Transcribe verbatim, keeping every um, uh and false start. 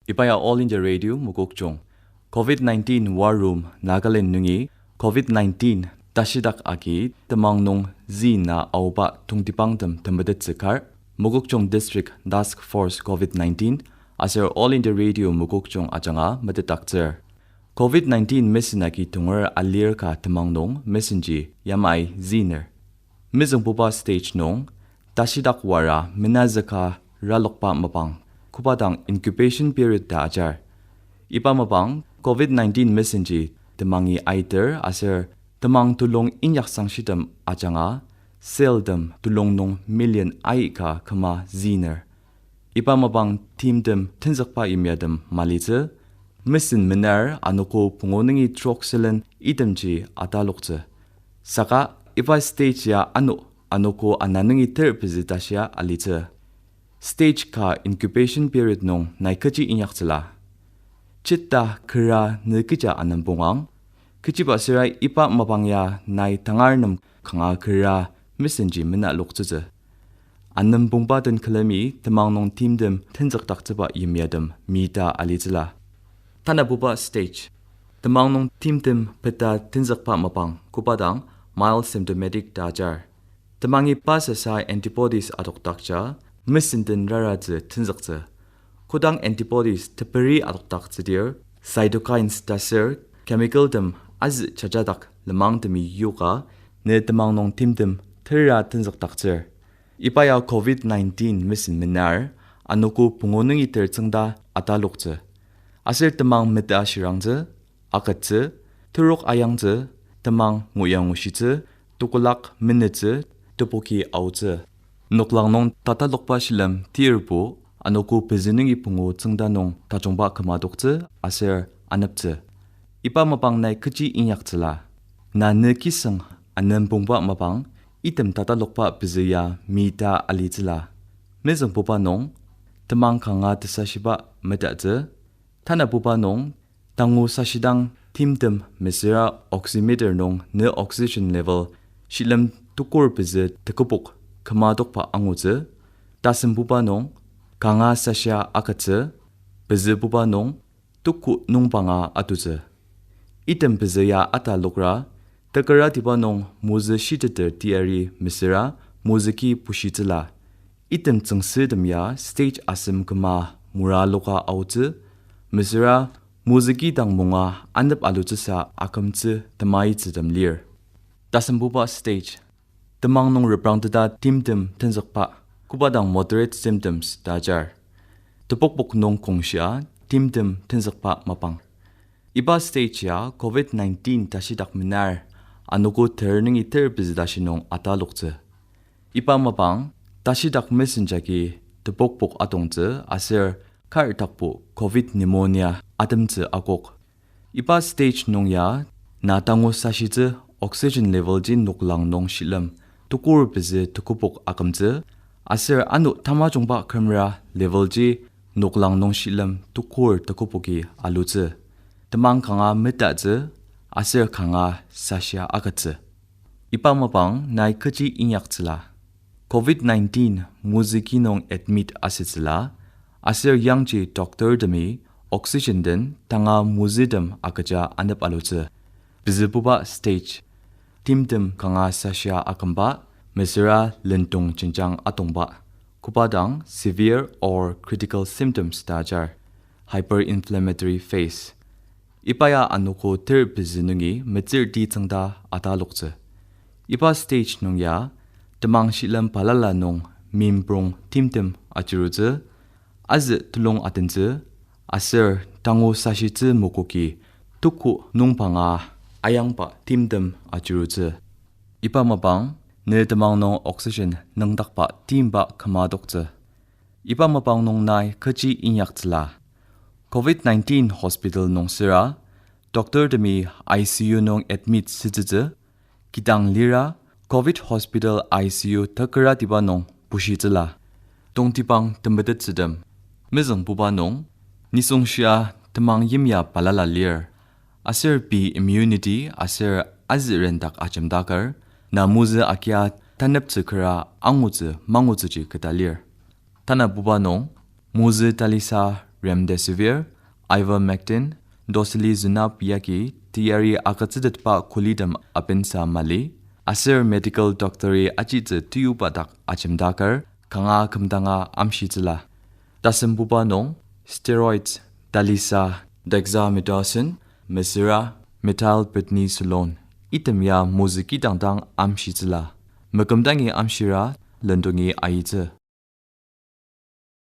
Iba ya All India Radio Mokokchung. Covid nineteen War Room Nagaland nungi covid nineteen tashidak agi temang nung zina aoba tongtibangtem temetettsü kar, Mokokchung District Task Force covid nineteen aser All India Radio Mokokchung ajanga metetdaktsür. Covid nineteen mesen agi tonger alir ka temang nung mesenji yamai ziner. Mezüngbuba stage nung, tashidak wara menazüka ralokba mapang, koba dang incubation period ta ajar. Iba mapang covid nineteen mesenji temangi aiter aser temang tulung inyaksang shitem ajanga celltem tulung nung million aika küma ziner. Iba mapang timtem tenzükba yimyatem malitsü, mesen mener anogo pungu nungi trok sülen itemji ataloktsü. Saka iba stage ya ano, anogo ana nungi ter pezü tashia alitsü. Stage ka incubation period nung nai kechi inyaktsüla. Chita kera ne kecha anempongang, kechiba süra iba mapang ya nai tangar nem kanga kera mesenji menaloktsütsü. Anempongba den külemi temang nung timtem tenzükdaktsüba yimyatem mita alitsüla. Tanabuba stage. Temang nung timtem peta tenzükba mapang, koba dang mild symptomatic ta ajar. Temangi pa sasa antibodies adokdakja, mesen den raratsü tenzüktsü. Kodang antibodies teperi adokdaktsüdir, cytokines ta ser chemicaltem azü jajadak lenmangtemi yoka, ne temang nung timtem tera tenzükdaktsür. Iba ya covid nineteen mesen mener, anogo pungu nungi ter tsüngda ataloktsü. Aser temang meta shirangtsü, akettsü, terok ayangtsü, temang nguyangushitsü, tekolak menütsü, tepoki aotsü. Noklang nung tatalokba shilem tirbo, anogo pezü nungi pungu tsüngda nung tajungba kümadoktsü aser aneptsü. Iba mapang nai kechi inyaktsüla. Na ne kiseng anempongba mapang, item tatalokba pezü ya mita alitsüla. Mezüngbuba nung, temang kanga tesashiba metatsü. Tanabuba nung, tangu sashidang timtem mesüra oximeter nung ne oxygen level shilem tukur pezü tekübok kümadokba angutsü. Tasembuba nung, kanga sashia akettsü. Pezübuba nung, tuku nungpanga atutsü. Item pezü ya atalokra, tekeratiba nung mozü shiteter teyari mesüra mozüki pushitsüla. Item tsüngsürtem ya stage asem küma muraloka aotsü, mesüra mozüki dang munga anep alutsüsa akümtsü temaitsütem lir. Tasembuba stage. Temang nung reprangteta timtem tenzükba, koba dang moderate symptoms ta ajar. Tepokpok nung kongshia timtem tenzükba mapang. Iba stage ya covid nineteen tashidak mener, anogo ter nungi ter pezü tashi nung ataloktsü. Iba mapang, tashidak mesen jagi tepokpok atongtsü aser kar takbo covid pneumonia atemtsü akok. Iba stage nung ya, na tangu sashitsü oxygen level ji noklang nung shilem tukur pezü tekübok akümtsü, aser ano tamajungba kümra level ji noklang nung shilem tukur teküboki alutsü. Temang kanga metatsü, aser kanga sashia akettsü. Iba mapang nai kechi inyaktsüla. Covid nineteen mozüki nung admit asütsüla, aser yangji doctortemi oxygen den tanga mozütem agüja anep alutsü. Pezübuba stage. Timtem kanga sashia akümba, mesüra lendong jenjang atongba, koba dang severe or critical symptoms ta ajar, hyperinflammatory phase. Iba ya anogo ter pezü nungi metsürti tsüngda ataloktsü. Iba stage nung ya, temang shilem balala nung mimprong timtem achirutsü, azü telung atentsü, aser tangu sashitsü mokoki tuku nungpanga ayangba timtem achirutsü. Iba mapang, ne temang nung oxygen nüngdakba timba kümadoktsü. Iba mapang nung nai kechi inyaktsüla. Covid nineteen hospital nung süra, doctortemi I C U nung admit sütsütsü, kidang lira Covid hospital I C U tekeratiba nung bushitsüla. Tongtibang temetettsütem. Mezüngbuba nung, nisung shia temang yimya balala lir. Aser pei immunity aser azü rendak ajemdaker, na mozü agia taneptsü kera angutsü mangutsüji keta lir. Tanabuba nung, mozü talisa remdesivir, ivermectin, tosüli zünap yagi teyari agütsütetba kulitem abensa mali, aser medical doctori ajitsü teyuba dak ajemdaker kanga kümdanga amshitsüla. Tasembuba nung steroids, talisa, dexamethasone, mesüra methylprednisolone, item ya mozü kidang dang amshitsüla. Mekümdangi amshira lendongi aitsü.